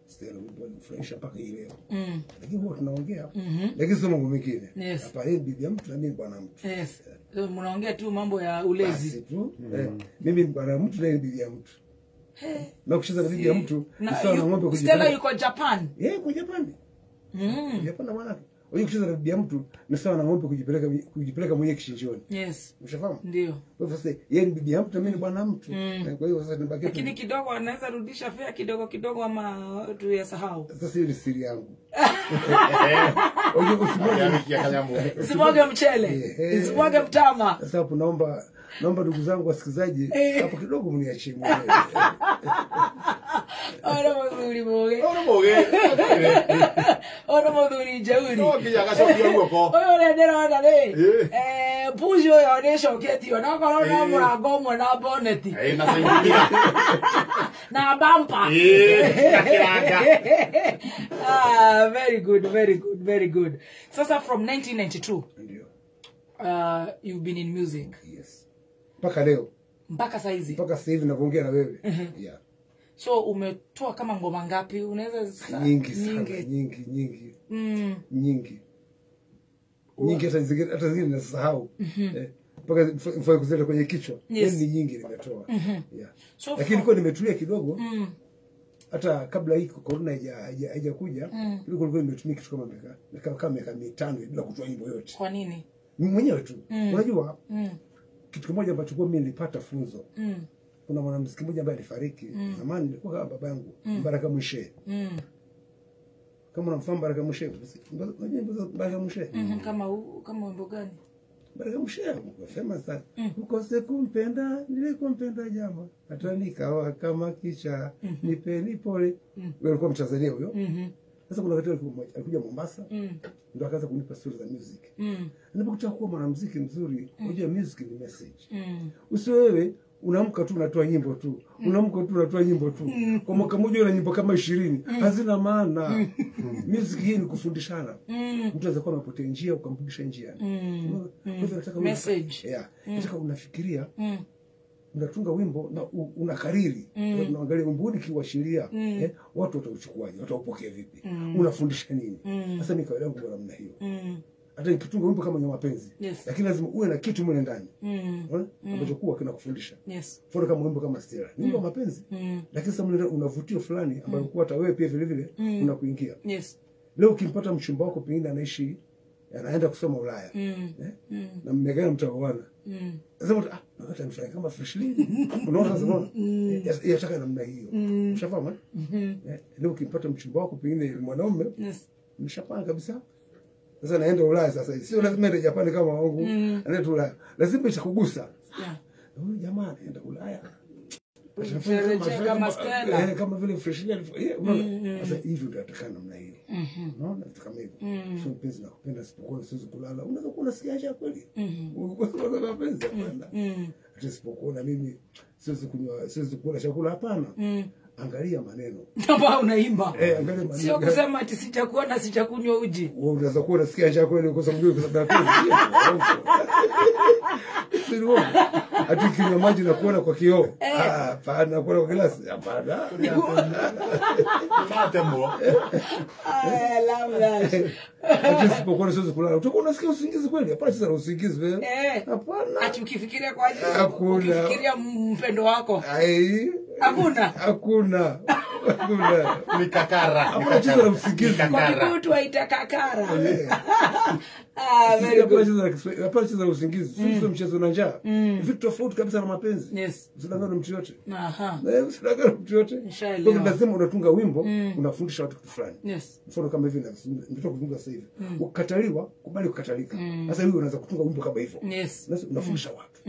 Stella wimbo alinifurahisha mpaka hii leo. Lakini huwa tunaongea. Lakini sio mambo mengine. Hapa yeye bibi ya mtu na mimi bwana mtu. Yes. So, mnaongea tu mambo ya ulezi. Basi tu. Mimi bwana mtu na yeye bibi ya mtu. Na kucheza na bibi ya mtu ni sawa na ng'ombe Stella kujipeleka. yuko Japan. Yeye yuko Japan. Japan na mwanake. Unajua kucheza na bibi ya mtu ni sawa na ng'ombe kujipeleka mwenyewe kichinjioni. Yes. Ushafahamu? Ndio. Kwa hivyo sasa yeye ni bibi ya mtu na mimi ni bwana mtu. Kwa hiyo sasa nibaki. Lakini kidogo anaweza rudisha fare kidogo kidogo ama tuyasahau. Sasa hiyo ni siri yangu. Unajua usimwage Usimwage mchele. Usimwage mtama. Sasa hapo naomba ndugu zangu wasikilizaji hapo kidogo mniachie mwenyewe. Ora mudhuri moge. Ora moge. Ora mudhuri jeuri. No kinya gacokia guoko. Ũyũ ũrĩa ndĩrona rĩ, mbuzi ũyũ nĩĩcoketio no korwo no mũrango ũmwe na boneti Na saingia. na bampa. Na kiranga. Ah, very good, very good, very good. Sasa from 1992 Ndio. You've been in music. Yes. Mpaka leo. Mpaka saizi. Mpaka sasa hivi ninavyoongea na wewe. Yeah. So umetoa kama ngoma ngapi? Unaweza nyingi sana, nyingi nyingi. Nyingi. Nyingi hata zingine nasahau. Mpaka mfanye kuzileta kwenye kichwa. Yes. Ni nyingi nimetoa. Yeah. So lakini nilikuwa nimetulia kidogo. Hata kabla hii corona haijakuja, nilikuwa nimetumia kitu kama miaka 5 bila kutoa nyimbo yote. Kwa nini? Mwenyewe tu. Unajua? Kitu kimoja ambacho kwa mimi nilipata funzo. Kuna mwanamuziki mmoja ambaye alifariki zamani, nilikuwa kama baba yangu, Baraka Mwishe. Kama unamfahamu Baraka Mwishe, unajua Baraka Mwishe? Kama wimbo gani? Baraka Mwishe, famous sana. Ukose kumpenda, nilikumpenda jama. Hata nikawa kama kicha, nipeni pole. Wewe ulikuwa Mtanzania huyo? Sasa kuna wakati alikuja Mombasa, ndio akaanza kunipa stories za music. Nilipokutaka kuwa mwanamuziki mzuri, unajua music ni message. Usiwewe unaamka tu unatoa nyimbo tu. Unaamka tu unatoa nyimbo tu. Kwa mwaka mmoja una nyimbo kama 20, hazina maana. Music hii ni kufundishana. Mtu anaweza kuwa amepotea njia ukamrudisha njia. Kwa hivyo nataka message. Yeah. Nataka unafikiria. Unatunga wimbo na unakariri. Unaangalia wimbo ukiwashiria, watu watauchukuaje, wataupokea vipi? Unafundisha nini? Sasa mimi kawaida yangu kwa namna hiyo. Hata nikitunga wimbo kama ni mapenzi, lakini lazima uwe na kitu mle ndani. Ambacho kuwa kinakufundisha. Yes. Mfano kama wimbo kama Stella, ni wimbo wa mapenzi. Lakini sasa mle unavutio fulani ambao kwa hata wewe pia vile vile unakuingia. Yes. Leo ukimpata mchumba wako pengine anaishi anaenda kusoma Ulaya. Na mmegana mtaoana. Sasa mtu nataka nifanye kama Freshly. Unaona sasa unaona? Yataka namna hiyo. Ushafahamu? Leo ukimpata mchumba wako pengine mwanaume, mshapanga kabisa. Sasa naenda Ulaya sasa. Sio lazima ende Japani kama wangu. Anaenda Ulaya. Lazima itakugusa. Huyu jamaa anaenda Ulaya. Kama Stella. Kama vile Freshly alivyo. Unaona? Sasa hivyo ndio nataka namna hiyo. Unaona vitu kama hivyo. Sio mpenzi na kupenda sipokuwa siwezi kulala. Unaweza kuwa unasikia haja kweli. Kwa mapenzi hapana. Hata sipokuwa na mimi siwezi kunywa, siwezi kula chakula hapana. Angalia maneno. Kama unaimba. Angalia maneno. Sio kusema ati sijakuwa na sijakunywa uji. Wewe unaweza kuwa unasikia njaa kweli kwa sababu kwa sababu sio. Ati kinywa maji na kuona kwa kioo. Hapana, kuona kwa glasi. Hapana. Mate mo. I love that. Ati sipokuwa siwezi kulala. Utakuwa unasikia usingizi kweli? Hapana, sasa usingizi wewe. Hapana. Ati ukifikiria kwa ajili ukifikiria mpendo wako. Ai. Hakuna. Hakuna. Hakuna. Ni kakara. Hakuna chizo la usingizi. Kwa Kikuyu tuwaita kakara. Ah, very good. Hapana chizo la usingizi. Sio mchezo na njaa. Vitu tofauti kabisa na mapenzi. Yes. Usidanganywe na mtu yote. Aha. Usidanganywe na mtu yote. Nishaelewa. Kwa lazima unatunga wimbo, unafundisha watu kitu fulani. Yes. Mfano kama hivi ndio kuzungumza sasa hivi. Ukikataliwa, kubali kukatalika. Sasa hivi unaweza kutunga wimbo kama hivyo. Yes. Sasa unafundisha watu.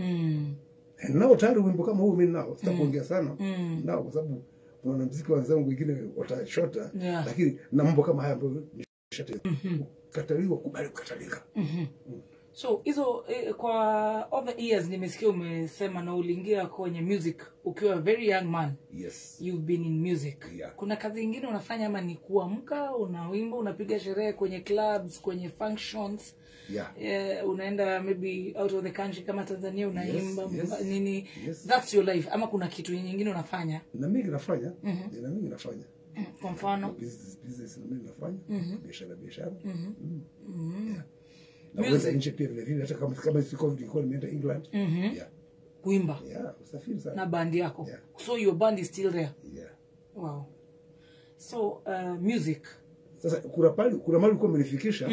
Nao tayari wimbo kama huu mimi nao sitakuongea sana nao kwa sababu kuna wanamuziki wenzangu wengine watashota, lakini na mambo kama haya ambayo nishate. Kataliwa, kubali kukatalika. So hizo kwa over years nimesikia umesema na uliingia kwenye music ukiwa very young man. Yes. You've been in music. Yeah. Kuna kazi nyingine unafanya ama ni kuamka unaimba, unapiga sherehe kwenye clubs, kwenye functions? Yeah. Unaenda maybe out of the country kama Tanzania unaimba, yes, nini? Yes. That's your life ama kuna kitu nyingine unafanya? Na mingi nafanya. Na mingi nafanya. Kwa mfano Business na mimi nafanya biashara. Yeah. Na kuweza nje pia vile vile, hata kama si COVID nilikuwa nimeenda England. Yeah. Kuimba. Yeah, usafiri sana. Na band yako. Yeah. So your band is still there. Yeah. Wow. So music. Sasa kuna pale kuna mahali ulikuwa umenifikisha.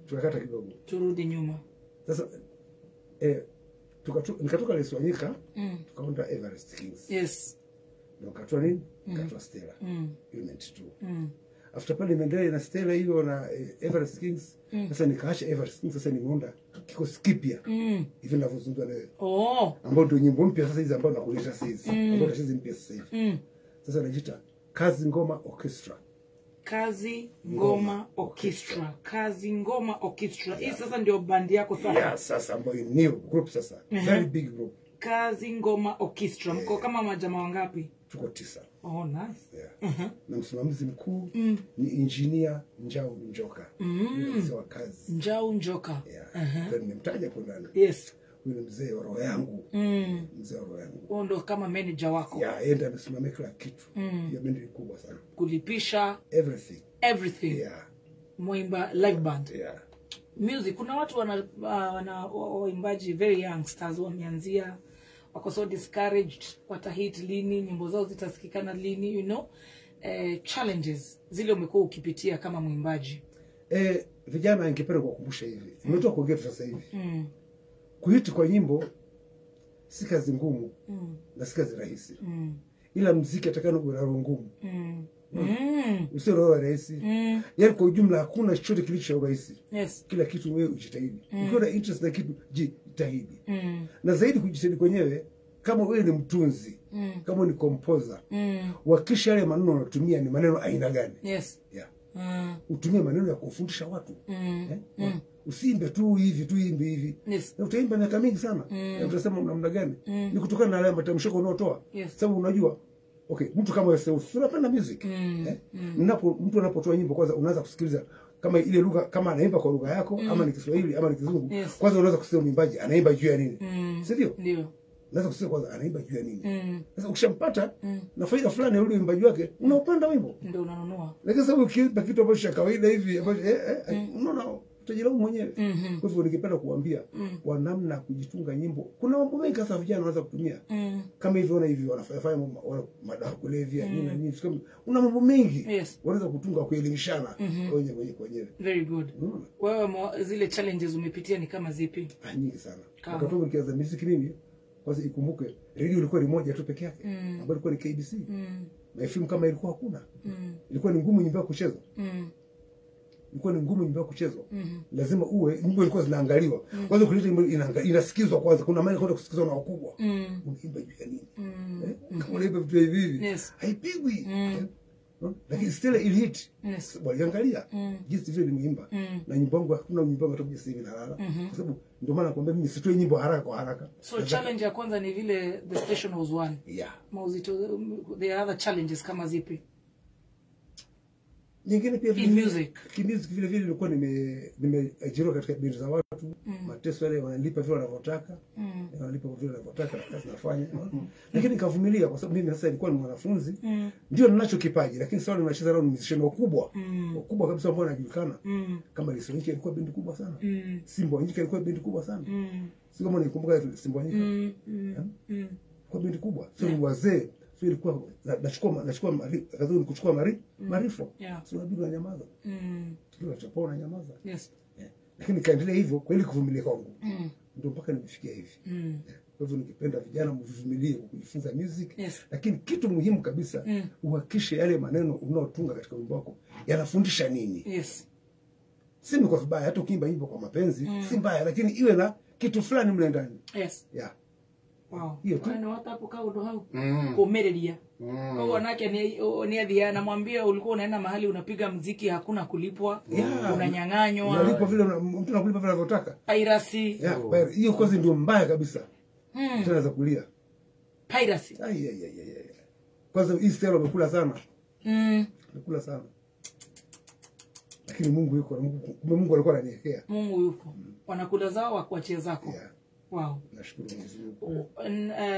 Tukakata kidogo. Turudi nyuma. Sasa nikatoka Les Wanyika, tukaunda Everest Kings. Yes. Na ukatoa nini? Nikatoa Stella. Hiyo 92. After pale nimeendelea na Stella hiyo na Everest Kings. Sasa nikaacha Everest Kings, sasa nimeunda kikosi kipya. Hivi ninavyozungumza leo. Oh. Ambao ndio nyimbo mpya sasa hizi ambao nakuleta sasa hizi. Ambao ndio mpya sasa hivi. Sasa najiita Kazi Ngoma Orchestra. Kazi Ngoma Orchestra. Kazi Ngoma Orchestra. Hii sasa ndio band yako sasa. Yeah, sasa ambayo ni new group sasa. Very big group. Kazi Ngoma Orchestra. Mko kama majamaa wangapi? Tuko 9. Oh, nice. Yeah. Na msimamizi mkuu ni engineer Njau Njoka. Mzee wa kazi. Njau Njoka. Yeah. Ndio nimemtaja kwa ndani. Yes. Huyu ni mzee wa roho yangu. Mzee wa roho yangu. Huyo ndo kama manager wako. Yeah, yeye ndiye amesimamia kila kitu. Hiyo bendi ni kubwa sana. Kulipisha Everything. Yeah. Mwimba live band. Yeah. Music, kuna watu wana waimbaji very young stars wameanzia, wako so discouraged, watahit lini, nyimbo zao zitasikikana lini, you know. Challenges zile umekuwa ukipitia kama mwimbaji. Vijana ningependa kuwakumbusha hivi. Nimetoka kuongea sasa hivi. Kuhiti kwa nyimbo si kazi ngumu na si kazi rahisi. Ila muziki atakana uwe na roho ngumu. Usio roho rahisi. Yaani kwa ujumla hakuna chochote kilicho rahisi. Yes. Kila kitu wewe ujitahidi. Ukiwa na interest na kitu jitahidi. Na zaidi kujitahidi kwenyewe, kama wewe ni mtunzi, kama ni composer, uhakikishe yale maneno unatumia ni maneno aina gani. Yes. Yeah. Utumie maneno ya kufundisha watu. Usiimbe tu hivi tu imbe hivi. Yes. Na utaimba miaka mingi sana. Na utasema namna gani? Ni kutokana na yale matamshi yako unayotoa. Yes. Sababu unajua, okay, mtu kama wewe unapenda music. Mtu anapotoa nyimbo kwanza unaanza kusikiliza kama ile lugha, kama anaimba kwa lugha yako ama ni Kiswahili ama ni Kizungu. Yes. Kwanza unaweza kusikia mwimbaji anaimba juu ya nini. Si ndio? Ndio. Unaweza kusikia kwanza anaimba juu ya nini. Sasa ukishampata na faida fulani ya yule mwimbaji wake, unaupenda wimbo. Ndio unanunua. Lakini sababu ukiimba kitu ambacho cha kawaida hivi ambacho unaona utajilaumu mwenyewe. Kwa hivyo ningependa kuambia kwa namna kujitunga nyimbo. Kuna mambo mengi sasa vijana wanaweza kutumia. Kama hivyo na hivi wanafanya madawa kulevya nini na nini. Kuna mambo mengi. Yes. Wanaweza kutunga kuelimishana wenyewe wenyewe. Very good. Wewe zile challenges umepitia ni kama zipi? Nyingi sana. Wakati nikianza music mimi, kwanza ikumbuke radio ilikuwa ni moja tu peke yake, ambayo ilikuwa ni KBC. Na FM kama ilikuwa hakuna. Ilikuwa ni ngumu nyimbo kuchezwa. Ilikuwa ni ngumu nyimbo kuchezwa. Lazima uwe nyimbo ilikuwa zinaangaliwa. Kwanza kuleta nyimbo inasikizwa kwanza, kuna maana kwenda kusikizwa na wakubwa. Unaimba juu ya nini? Kama unaimba vitu hivi hivi. Yes. Haipigwi. Lakini Stella ilihit. Yes. Waliangalia jinsi vile nimeimba. Na nyimbo yangu hakuna nyimbo yangu hata sasa hivi nalala. Kwa sababu ndio maana nakwambia mimi sitoi nyimbo haraka kwa haraka. So challenge ya kwanza ni vile the station was one. Yeah. Mauzito, there are other challenges kama zipi? Nyingine pia vile music. Kimuziki vile vile nilikuwa nimeajiriwa katika bendi za watu, mateso yale wanalipa vile wanavyotaka. Wanalipa vile wanavyotaka na kazi nafanya. Lakini nikavumilia kwa sababu mimi sasa nilikuwa ni mwanafunzi. Ndio ninacho kipaji, lakini sasa ninacheza nao ni musician wakubwa. Wakubwa kabisa ambao wanajulikana. Kama Les Wanyika ilikuwa bendi kubwa sana. Simba Wanyika ilikuwa bendi kubwa sana. Sio kama nikumbuka Simba Wanyika. Kwa bendi kubwa. Sio ni wazee. So ilikuwa nachukua kazi ni kuchukua maarifa. So inabidi unanyamaza. Unachapona unanyamaza. Yes. Yeah. Lakini kaendelea hivyo kwa ile kuvumilia kwangu. Ndio mpaka nimefikia hivi. Kwa hivyo ningependa vijana mvumilie kujifunza music. Yes. Lakini kitu muhimu kabisa, uhakikishe yale maneno unaotunga katika wimbo wako yanafundisha nini. Yes. Si kwa vibaya hata ukiimba nyimbo kwa mapenzi, si mbaya, lakini iwe na kitu fulani mle ndani. Yes. Yeah. Wow. Hiyo tu. Wana watu hapo kao ndo hao. Kumereria. Kwa wanake ni adhia namwambia ulikuwa unaenda mahali unapiga muziki hakuna kulipwa, unanyang'anywa. Unalipwa vile mtu anakulipa vile anavyotaka. Piracy. Yeah, hiyo kwanza ndio mbaya kabisa. Tena za kulia. Piracy. Ai. Kwanza hii style wamekula sana. Wamekula sana. Lakini Mungu yuko, Mungu alikuwa ananiwekea. Mungu yuko. Wanakula zao wakuachie zako. Yeah. Wow. Nashukuru Mwenyezi Mungu.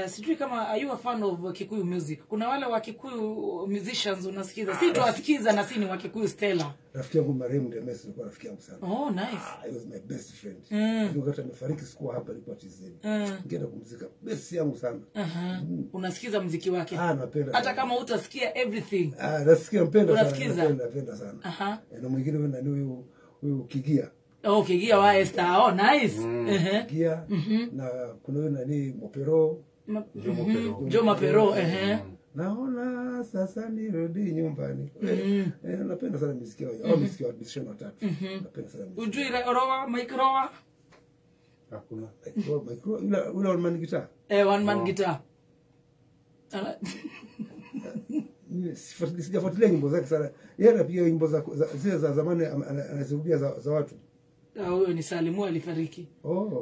Sijui kama are you a fan of Kikuyu music? Kuna wale wa Kikuyu musicians unasikiza. Si tuwasikiza na si ni wa Kikuyu Stella. Rafiki yangu marehemu Demes alikuwa rafiki yangu sana. Oh, nice. He was my best friend. Mm. Wakati amefariki sikuwa hapa, nilikuwa TZ. Ningeenda kumzika. Best yangu sana. Unasikiza muziki wake? Napenda. Hata kama utasikia everything. Nasikia, mpenda sana. Unasikiza? Napenda sana. Na mwingine huyu nani huyu Kigia. Oh, Kigia wa Esther. Oh, nice. Kigia. Na kuna huyu nani Mopero. Joe Mapero. Naona sasa nirudi nyumbani. Napenda sana muziki wao. Au muziki wa musician watatu. Napenda sana muziki. Ujui Roa, Mike Roa? Hakuna. Mike Roa, yule one man guitar. One man guitar. Sijafuatilia nyimbo zake sana. Yeye anapiga nyimbo za zile za zamani, anazirudia za watu. Huyo ni Salimu alifariki.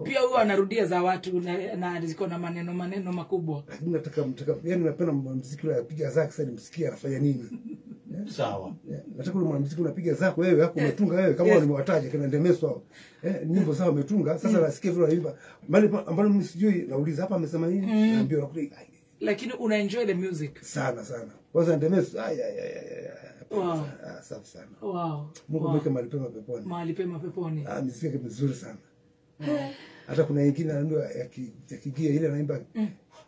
Pia huyo anarudia za watu na ziko na maneno makubwa. Lakini nataka yani napenda muziki ule anapiga zake sasa nimsikie anafanya nini. Sawa. Nataka ule muziki unapiga zako wewe hapo umetunga wewe kama nimewataja kina Ndemeso hao. Nyimbo zao umetunga sasa nasikia vile anaimba. Mali ambalo mimi sijui nauliza hapa amesema nini? Naambiwa nakuja. Lakini una enjoy the music sana sana. Kwanza Ndemeso Wow. Safi sana. Wow. Mungu mweke mahali pema peponi. Mahali pema peponi. Muziki yake mzuri sana. Hata kuna nyingine anaimba ya Kigia ile anaimba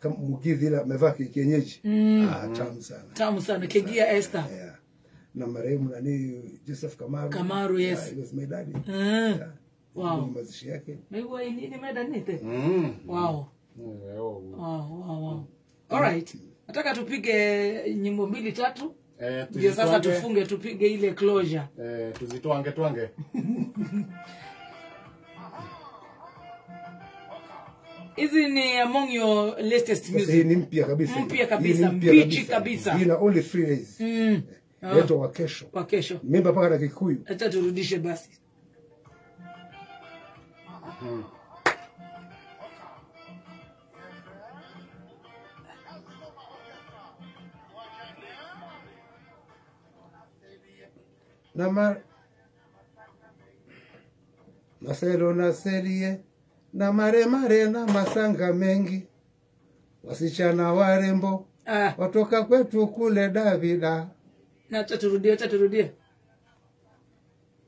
kama Mugithi ile amevaa kienyeji. Tamu sana. Tamu sana Kigia Esther. Yeah. Na marehemu nani Joseph Kamaru. Kamaru, yes. He was my daddy. Yeah. Wow. Mazishi yake. Mimi ni nimedanite. Wow. Wow. All right. Nataka tupige nyimbo 2 3. Ndio sasa tufunge tupige ile closure. Tuzitwange twange. Hizi ni among your latest music. Hii ni mpya kabisa. Mpya kabisa, mbichi kabisa. Hii na only 3 days. Yeto wa kesho. Wa kesho. Mimba paka na Kikuyu. Acha turudishe basi. Masero na serie na mare mare na masanga mengi, wasichana warembo watoka kwetu kule Davida. Na acha turudie.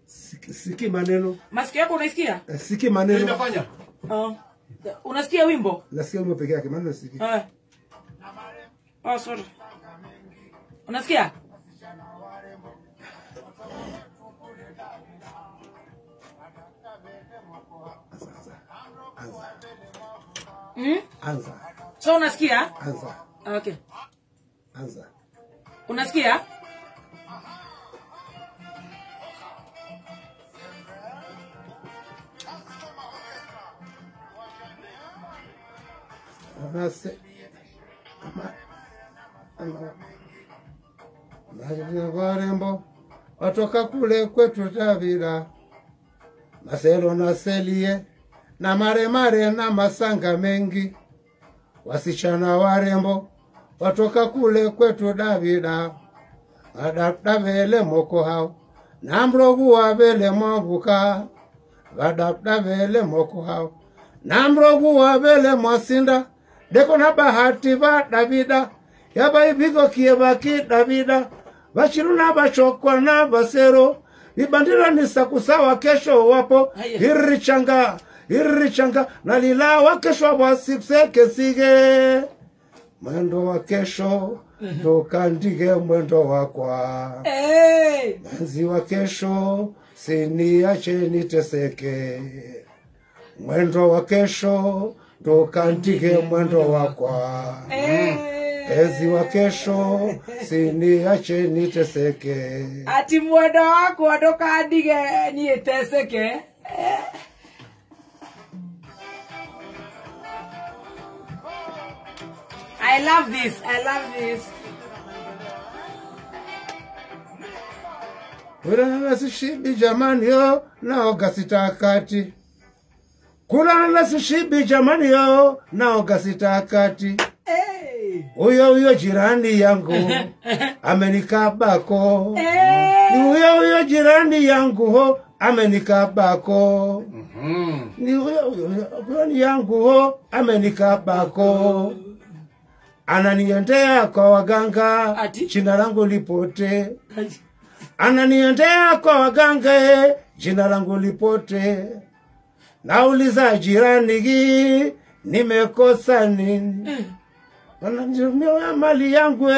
Siki maneno. Masikio yako unaisikia? Siki maneno. Inafanya. Unasikia wimbo? Nasikia wimbo peke yake, maneno siki. Sorry. Unasikia? Anza. So unasikia? Anza. Okay. Anza. Unasikia? Warembo watoka kule kwetu Tavira, Maselo na selie na mare mare na masanga mengi, wasichana warembo watoka kule kwetu Davida, adapta moko hao na mrogu wabele mwabuka, adapta vele moko hao na mrogu wabele mwasinda, deko na bahati ba Davida yaba ibigo kiebaki Davida, bachiruna bachokwa na basero ibandira ni sakusawa kesho wapo irrichanga irrichanga na lila wa kesho wasipseke sige mwendo wa kesho tokandige mwendo wakwa mwenzi wa kesho siniache niteseke mwendo wa kesho tokandige mwendo wakwa ezi wa kesho siniache niteseke ati mwendo wako tokandige niteseke. I love this. I love this. Kulana sishibi jamani yo naoga sitakati. Kulana sishibi jamani yo naoga sitakati. Hey. Uyo uyo jirani yangu amenikabako. Hey. Uyo uyo jirani yangu ho amenikabako. Ni huyo jirani yangu ho amenikabako. Ananiendea kwa waganga, jina langu lipote. Ananiendea kwa waganga, jina langu lipote. Nauliza jirani, nimekosa nini? Wananitumia mali yangu,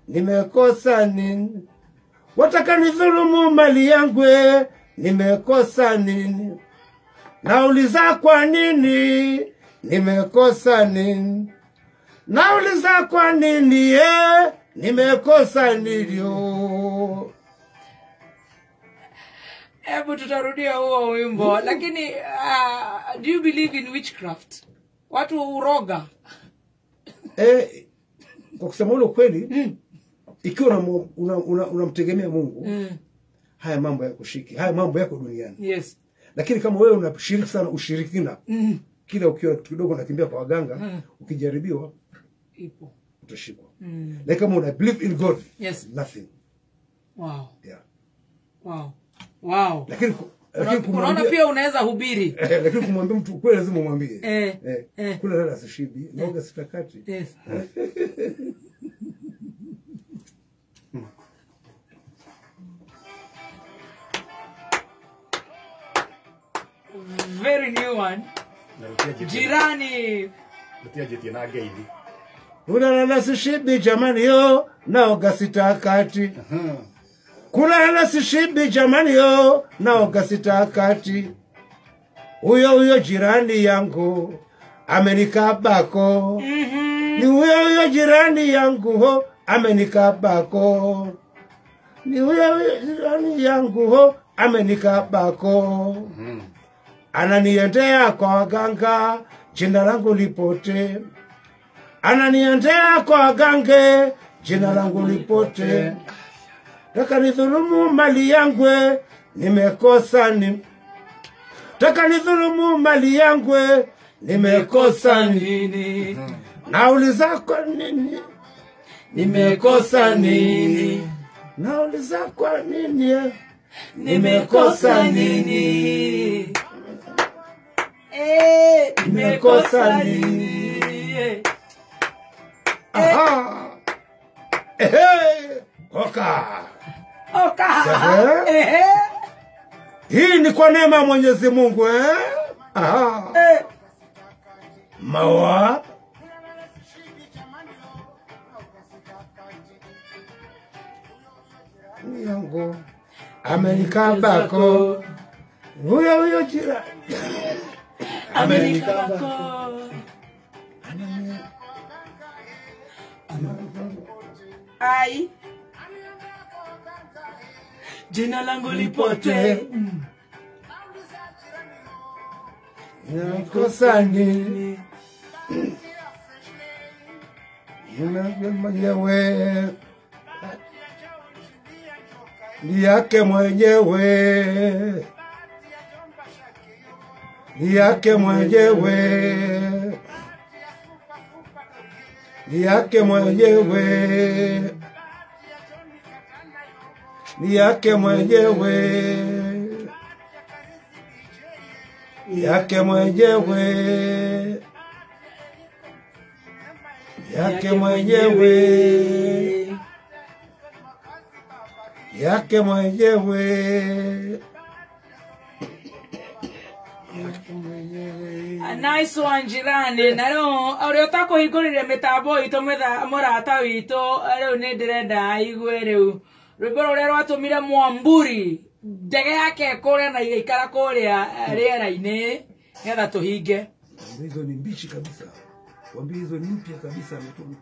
nimekosa nini? Wataka nidhulumu mali yangu, nimekosa nini? Nauliza kwa nini, nimekosa nini? Nauliza kwa nini, nimekosa nini? Hebu tutarudia huo wimbo. Lakini do you believe in witchcraft? Watu uroga. Kwa kusema ule kweli, ikiwa unamtegemea Mungu, haya mambo yako shiki, haya mambo yako duniani. Yes. Lakini kama wewe unashiriki sana ushirikina, kila ukiona kitu kidogo unakimbia kwa waganga, ukijaribiwa ipo utashikwa. Lakini kama una believe in God, yes, nothing. Wow. Yeah. Wow. Wow. Lakini unaona pia unaweza hubiri. Lakini kumwambia mtu ukweli lazima umwambie. Kula lala sishibi, naoga sitakati. Yes. Very new one. Jirani. Kula lala sishibi jamani yo, naoga sitakati. Kula lala sishibi jamani yo, naoga sitakati. Huyo huyo jirani yangu amenikabako. Ni huyo huyo jirani yangu ho amenikabako. Ni huyo huyo jirani yangu ho amenikabako. Ananiendea kwa waganga, jina langu lipote. Ananiendea kwa wagange, jina langu lipote. Taka nidhulumu mali yangu, nimekosa ni. Taka nidhulumu mali yangu, nimekosa nini? Nauliza kwa nini? Nimekosa nini? Nauliza kwa nini? Nimekosa nini? Nimekosa nini? Aha. Ehe. Oka. Oka. Ehe. Hii ni kwa neema ya Mwenyezi Mungu, Aha. Mawa. Yangu amenikabako. Huyo huyo jirani amenikabako. Ai. Jina langu lipote. Nimekosa nini? Mwenyewe ni yake mwenyewe, ni yake mwenyewe, ni yake mwenyewe, ni yake mwenyewe, ni yake mwenyewe, yake mwenyewe, yake mwenyewe, yake mwenyewe. A nice one jirani. Na rĩu ũrĩa ũtakũhingũrire mĩtambo itũ mũrata witũ rĩu nĩ ndĩrenda aigue rĩu rwĩmbo rũrĩa rwatũmire Mwamburi ndege yake kũrĩa na igaikara kũrĩa rĩera-inĩ nĩgetha tũhinge. Hizo ni mbichi kabisa. Wambie hizo ni mpya kabisa ametuma.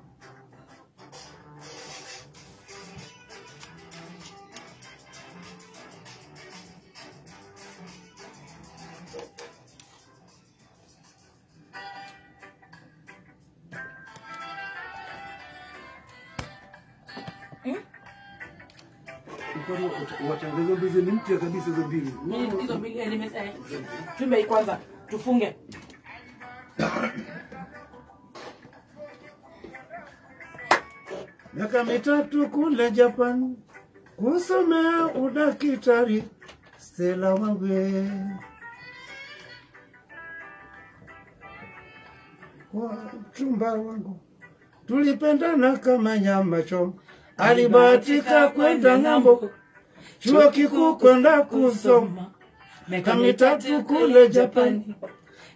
Watangazo hizo ni mpya kabisa hizo mbili. Hizo mbili nimesema. Tumbe kwanza tufunge. Miaka mitatu kule Japan kusomea udaktari, Stella wangu, kwa mchumba wangu tulipendana kama nyama choma, alibahatika kwenda ng'ambo, chuo kikuu kwenda kusoma, miaka mitatu kule Japani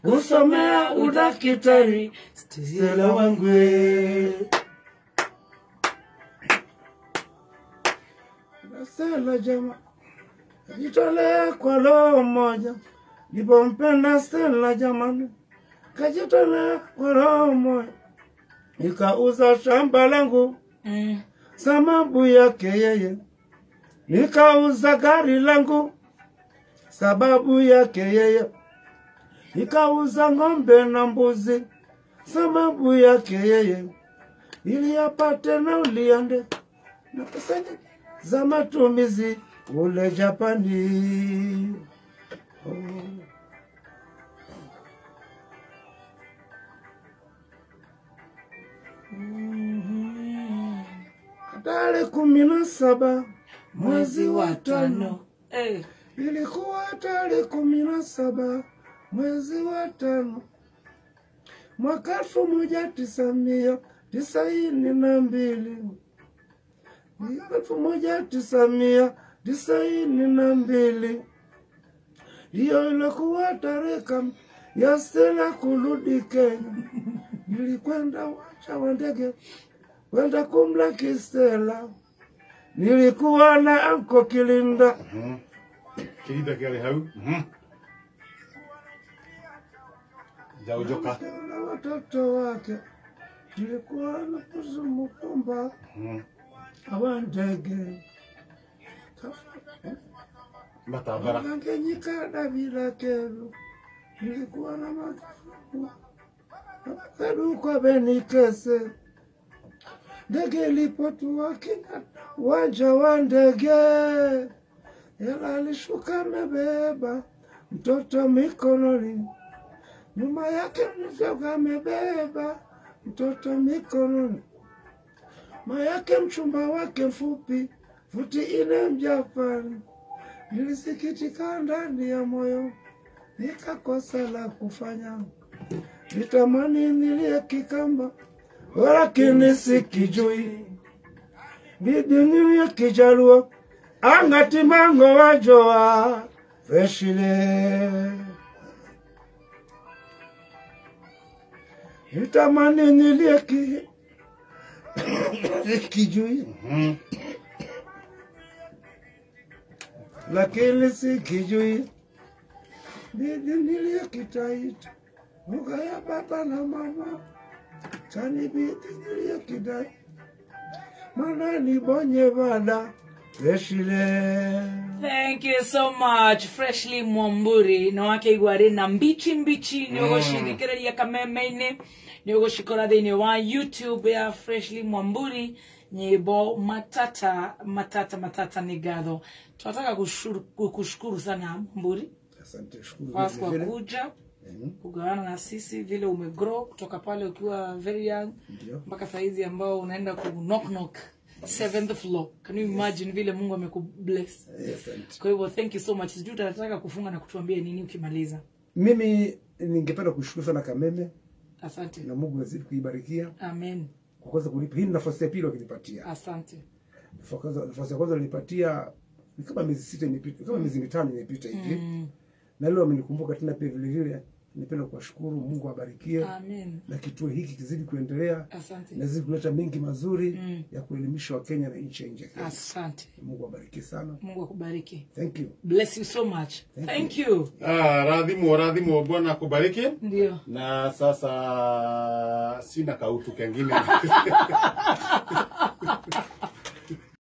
kusomea udaktari. Stella wangu, Stella jama kajitolea kwa roho moja, nilipompenda Stella jamani, kajitolea kwa roho moja, nikauza shamba langu sababu yake yeye, nikauza gari langu sababu yake yeye, nikauza ng'ombe na mbuzi sababu yake yeye, ili apate nauli ya ndege na pesa za matumizi kule Japani. Oh. Tarehe 17 mwezi wa 5, ilikuwa tarehe 17 mwezi wa 5 mwaka 1992, 1992 hiyo ilikuwa tarehe ya Stella kurudi Kenya. Nilikwenda uwanja wa ndege kwenda kumlaki Stella. Nilikuwa na anko Kilinda. Kilinda kile hau. Jaujoka. Na watoto wake. Tulikuwa na kuzumukumba awa ndege. Matabara. Ngenyika na bila kero. Nilikuwa na makifu. Kadu kwa benikese. Ndege ilipotua Kenya, uwanja wa ndege, ela alishuka amebeba mtoto mikononi, nyuma yake mtoto amebeba mtoto mikononi, nyuma yake mchumba wake mfupi futi 4 Mjapani. Nilisikitika ndani ya moyo, nikakosa la kufanya, nitamani nilie kikamba lakini sikijui, bidi nilie Kijaluo angati mango wajoa freshile. Nitamani nilie kijui lakini sikijui, bidi nilie Kitaita lugha ya baba na mama, chanibidi nilie kidai mana nibonye bada freshile. Thank you so much Freshly Mwamburi. Na wake igware na mbichi mbichi nyogoshirikereria kameme-ini nyogoshikora thĩinĩ wa YouTube ya Freshly Mwamburi, nyimbo matata matata matata ni gatho. Tunataka kushukuru sana Mwamburi. Asante, shukuru kwa kuja kugawana na sisi vile umegrow kutoka pale ukiwa very young mpaka saizi ambao unaenda ku knock knock 7th floor. Can you imagine vile Mungu amekubless? Yes, kwa hivyo thank you so much. Sijui utataka kufunga na kutuambia nini ukimaliza. Mimi ningependa kushukuru sana Kameme. Asante. Na Mungu azidi kuibarikia. Amen. Kwa kwanza kunipa hii nafasi ya pili wakinipatia. Asante. Nafasi ya kwanza nilipatia ni kama miezi 6 imepita, kama miezi 5 imepita hivi. Na leo amenikumbuka tena pia vile vile. Nipenda kuwashukuru, Mungu awabarikie. Amen. Na kituo hiki kizidi kuendelea. Asante. Na zidi kuleta mengi mazuri ya kuelimisha Wakenya na nchi ya nje ya Kenya. Asante. Mungu awabariki sana. Mungu akubariki. Thank you. Bless you so much. Thank you. Radhimu Bwana akubariki. Ndio. Na sasa sina kautu kengine.